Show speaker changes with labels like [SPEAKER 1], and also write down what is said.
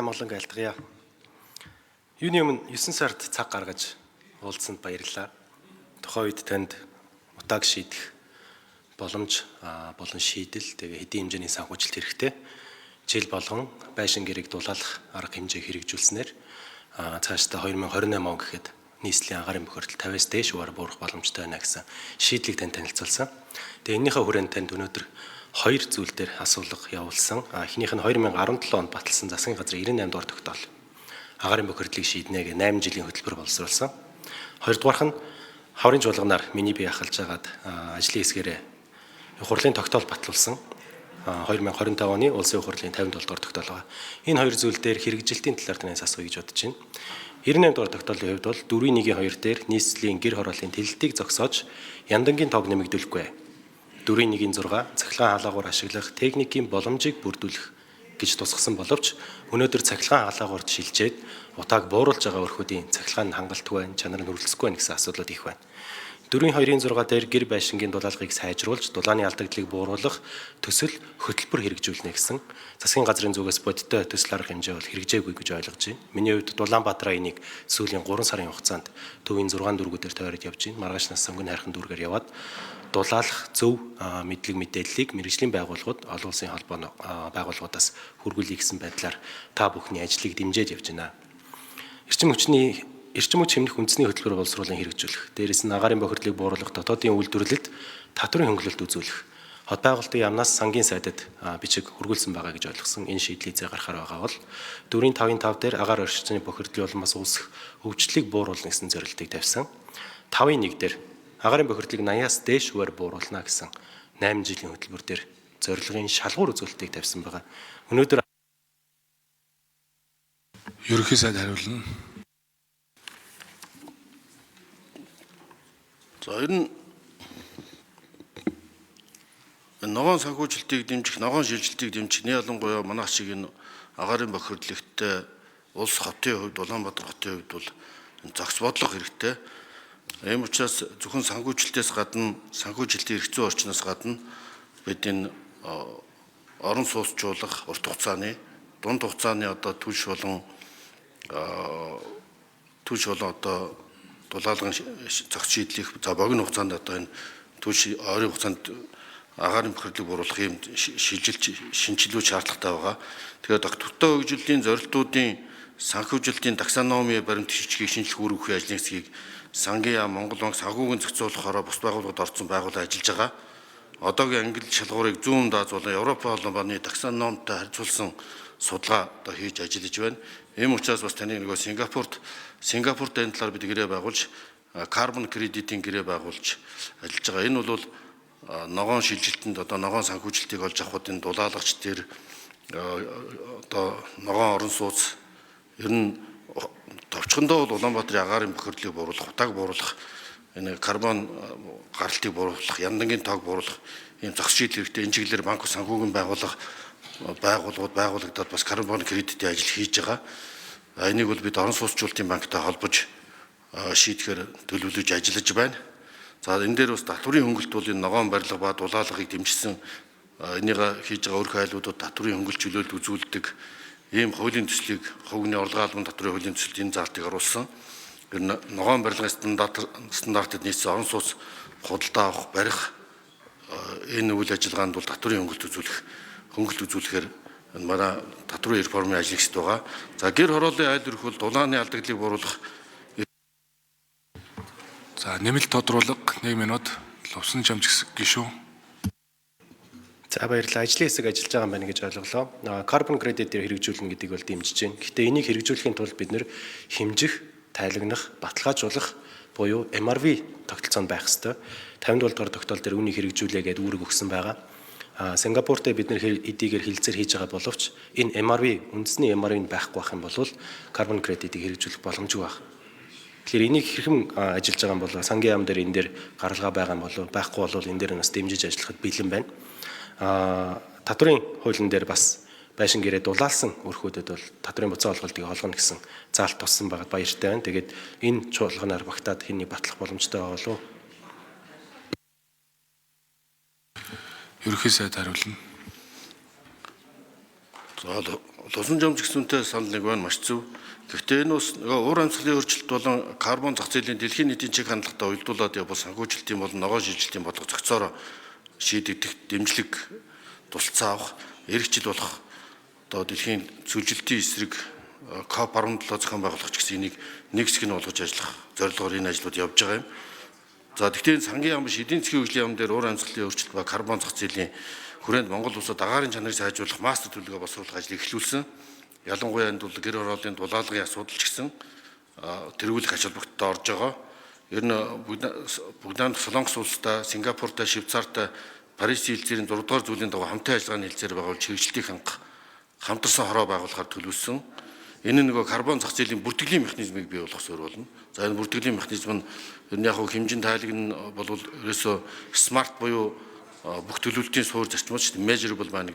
[SPEAKER 1] Амгалан айлтгая. Юуны өмнө 9 сард цаг гаргаж уулзсанд баярлалаа. Тухайн үед танд утааг шийдэх боломж болон шийдэл тэгээ хэдийн хэмжээний санхүүжилт хэрэгтэй. Жил болгон байшин гэрийг дулаалах арга хэмжээ хэрэгжүүлснээр цаашдаа 2028 он гэхэд нийслэлийн агаарын бохирдол 50-аас дээш хувиар буурах боломжтой байна гэсэн шийдлийг танд танилцуулсан. Тэгээ энэнийхээ хүрээнд танд өнөөдөр хоёр зүйл дээр асуулга явуулсан. Эхнийх нь 2017 онд баталсан засгийн газрын 98 дугаар тогтоол. Агаарын бохирдлыг шийднэ гэх 8 жилийн хөтөлбөр боловсруулсан. Хоёрдугаарх нь хаврын чуулганаар миний бие ахалж агаад ажлын хэсгээрээ хурлын тогтоол батлуулсан. 2025 оны улсын хурлын 57 дугаар тогтоол байгаа. Энэ хоёр зүйл дээр хэрэгжилтийн талаар танаас асууя гэж бодож байна. 98 дугаар тогтоолын хувьд бол 4-1-2 дээр нийслэлийн гэр хорооллын тэлэлтийг зогсоож яндангийн тоог нэмэгдүүлэхгүй. 4-1-6 цахилгаан хаалгуур ашиглах техникийн боломжийг бүрдүүлэх гэж тусгасан боловч өнөөдөр цахилгаан хаалгуурт шилжээд утааг бууруулж байгаа өрхүүдийн цахилгаан нь хангалтгүй байна, чанар нь хүрэлцэхгүй байна гэсэн асуудлууд их байна. 4-2-6 дээр гэр байшингийн дулаалгыг сайжруулж дулааны алдагдлыг бууруулах төсөл хөтөлбөр хэрэгжүүлнэ гэсэн засгийн газрын зүгээс бодиттой төсөл арга хэмжээ бол хэрэгжээгүй гэж ойлгож байна. Миний хувьд Дулаанбаатар энийг сүүлийн 3 сарын хугацаанд төвийн 6 дүүргүүдээр тойроод явж байна. Маргааш нас сонгон хайрхан дүүргээр яваад дулаалах зөв мэдлэг мэдээллийг мэргэжлийн байгууллагууд олон улсын холбооны байгууллагуудаас хүргүүлье гэсэн байдлаар та бүхний ажлыг дэмжиж явж байна. Эрчим хүчний эрчим хүч хэмнэх үндэсний хөтөлбөр боловсруулан хэрэгжүүлэх, дээрээс нь агаарын бохирдлыг бууруулах, дотоодын үйлдвэрлэлд татврын хөнгөлөлт үзүүлэх. Хот байгуулалтын яамнаас сангийн сайдад бичиг хүргүүлсэн байгаа гэж ойлгосон. Энэ шийдлийг зэ гаргахаар байгаа бол 4-5-5 дээр агаар орчны бохирдлын улмаас үүсэх хөгжлийг бууруулна гэсэн зорилтыг тавьсан. 5-1 дээр агаарын бохирдлыг 80-аас дээш хувиар бууруулна гэсэн 8 жилийн хөтөлбөр дээр зорилгын шалгуур үзүүлэлтийг тавьсан байгаа. Өнөөдөр
[SPEAKER 2] Ерөнхий сайд хариулна.
[SPEAKER 3] За ер нь ногоон санхүүжилтийг дэмжих, ногоон шилжилтийг дэмжих нь ялангуяа манайх шиг энэ агаарын бохирдол ихтэй улс хотын хувьд, Улаанбаатар хотын хувьд бол зохис бодлого хэрэгтэй. Ийм учраас зөвхөн санхүүжилтээс гадна, санхүүжилтийн эрх зүйн орчноос гадна бид энэ орон сууцчуулах урт хугацааны, дунд хугацааны одоо түлш болон одоо дулаалгын зохис шийдлийг за богино хугацаанд одоо энэ түлш ойрын хугацаанд агаарын бохирдлыг бууруулах юм шилжилт шинжилүү шаардлагатай байгаа. Тэгэхээр доктортой хөгжлийн зорилтуудын санхүүжилтийн таксономи баримт бичгийг шинжлэх үүрэг ажлын хэсгийг сангийн яам, Монгол банк санхүүгийн зохицуулахаараа бус байгууллагад орцсон байгууллага ажиллаж байгаа. Одоогийн англи шалгуурыг зүүн Аз болон Европ холбооны таксономтой харьцуулсан судалгаа одоо хийж ажиллаж байна. Ийм учраас бас таны нөгөө Сингапурт энэ талаар бид гэрээ байгуулж, карбон кредитийн гэрээ байгуулж ажиллаж байгаа. Энэ бол ногоон шилжилтэнд одоо ногоон санхүүжилтийг олж авахд энэ дулаалагч дээр одоо ногоон орон сууц ер нь товчхондоо бол Улаанбаатарын агаарын бохирдлыг бууруулах, утааг бууруулах, энэ карбон гаралтыг бууруулах, яндангийн тоог бууруулах ийм зохис шийдэл хэрэгтэй. Энэ чиглэлээр банк санхүүгийн байгууллагууд байгуулагдаад бас карбон кредитийн ажил хийж байгаа. Энийг бол бид орон сууцчлалтын банктай холбож шийдэхээр төлөвлөж ажиллаж байна. За энэ дээр бас татврын хөнгөлт бол энэ ногоон барилга ба дулаалгыг дэмжсэн энийг хийж байгаа өрх айлуудад татврын хөнгөлт чөлөөлт үзүүлдэг ийм хуулийн төслийг хувийн орлогын албан татврын хуулийн төсөлд энэ заалтыг оруулсан. Ер нь ногоон барилгын стандартад нийцсэн орон сууц худалдаа авах, барих энэ үйл ажиллагаанд бол татврын хөнгөлт үзүүлэхээр манай татврын реформын ажил хийх байгаа. За гэр хорооллын айл өрх бол дулааны алдагдлыг бууруулах.
[SPEAKER 2] За нэмэлт тодруулга 1 минут Лувсан чамч гишүүн.
[SPEAKER 1] За баярлалаа. Ажлын хэсэг ажиллаж байгаа юм байна гэж ойлголоо. Карбон кредитээр хэрэгжүүлнэ гэдгийг бол дэмжиж байна. Гэхдээ энийг хэрэгжүүлэхийн тулд бид нэр хэмжих, тайлагнах, баталгаажуулах буюу MRV тогтолцоонд байх ёстой. 57 дугаар тогтоол дээр үүнийг хэрэгжүүлээ гэдээ үүрэг өгсөн байгаа. Сингапуртай бид нэр эдийгээр хилцээр хийж байгаа боловч энэ MRV үндэсний MRV-нд байхгүй байх юм бол карбон кредитийг хэрэгжүүлэх боломжгүй байх. Тэгэхээр энийг хэрхэн ажиллаж байгаа юм бол сангийн яам дээр энэ дээр гаралгаа байгаа юм болов байхгүй бол энэ дээр бас дэмжиж ажиллахад бэлэн байна. Татврын хуулийн дээр бас байшин гэрээ дулаалсан өрхүүдэд бол татврын буцаан олголтыг олгоно гэсэн заалт туссан байгаад баяртай байна. Тэгээд энэ чуулганаар багтаад хэнийг батлах боломжтой байгаа болов уу?
[SPEAKER 2] Ерөнхий сайд хариулна.
[SPEAKER 3] За Лувсан жамж гисүнтэй санал нэг байна, маш зөв. Гэхдээ энэ бас нөгөө уур амьсгалын өөрчлөлт болон карбон зах зээлийн дэлхийн нийтийн чиг хандлагатай уялдуулаад явбал санхүүжилтийн болон ногоон шилжилтийн бодлого зохицоороо шийдэгдэх дэмжлэг тусалцаа авах, эх жил болох одоо дэлхийн цөлжилтийн эсрэг COP17 зохион байгуулах ч гэсэн энийг нэг хэсэг нь болгож ажиллах зорилгоор энэ ажлууд явж байгаа юм. За тэгвэл энэ сангийн яам биш, эдийн засгийн хөгжлийн яам дээр уур амьсгалын өөрчлөлт ба карбон зах зээлийн хүрээнд Монгол улсад агаарын чанарыг сайжруулах мастер төлөвлөгөө боловсруулах ажлыг эхлүүлсэн. Ялангуяа энэ бол гэр хорооллын дулаалгын асуудал ч гэсэн тэргүүлэх ач холбогдолтой орж байгаа. Ер нь бүгд Солонгос улстай, Сингапуртай, Швейцартай Парисын хэлцээрийн 6 дугаар зүйлийн дагуу хамтын ажиллагааны хэлцээр байгуулж хэрэгжилтийг хангах хамтарсан хороо байгуулахаар төлөвлөсөн. Энэ нөгөө карбон зах зээлийн бүртгэлийн механизмыг бий болгох суурь болно. За энэ бүртгэлийн механизм нь ер нь яг хэмжин тайлэг нь бол ерөөсөө смарт буюу бүх төлөвлөлтийн суурь зарчмууд шүү дээ. Measurable маань